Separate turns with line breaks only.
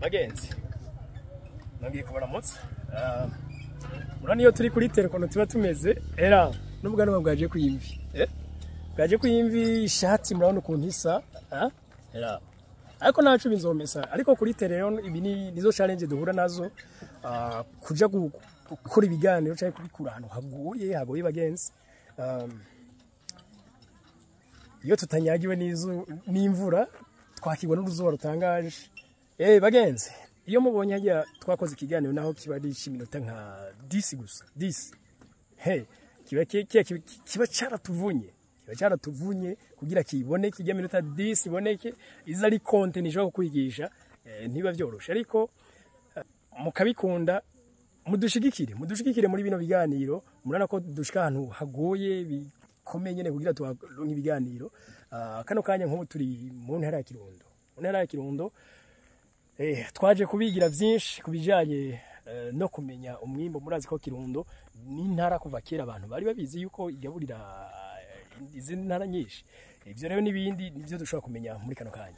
Bagenzi, nongeye kubaramutsa. Murabona iyo turi kuri telekono tuba tumeze era n'ubwanwa bwaje kwimvi, bwaje kwimvi, ishati murabona ukuntu isa, era ariko ntaco bizomesa. Ariko kuri tele rero ibi ni nizo challenge duhura nazo, kuja gukora ibiganiro canke kubikura ahantu hagoye hagoye, bagenzi. Iyo tutanyagiwe n'imvura twakigwa n'uruzuba rutangaje. Bagenzi, iyo mubonye hajya twakoze ikiganiro, naho kiba ari iminota nka 10 gusa, 10, he kiba kiba cyaratuvunye, kiba cyaratuvunye kugira kiboneke. Kijya minota 10 iboneke iza ari content ishobora kukwigisha, ntiba byoroshe. Ariko mukabikunda, mudushigikire, mudushigikire muri bino biganiro. Murabona ko dushika ahantu hagoye bikomeye nyene kugira turonke ibiganiro. Kano kanya nk'ubu turi mu ntara ya Kirundo, mu ntara ya Kirundo. Twaje kubigira vyinshi kubijanye no kumenya umwimbo. Murazi ko Kirundo ni intara kuva kera abantu bari babizi yuko igaburira izindi ntara nyinshi. Ivyo rero n'ibindi nivyo dushobora kumenya muri kano kanya.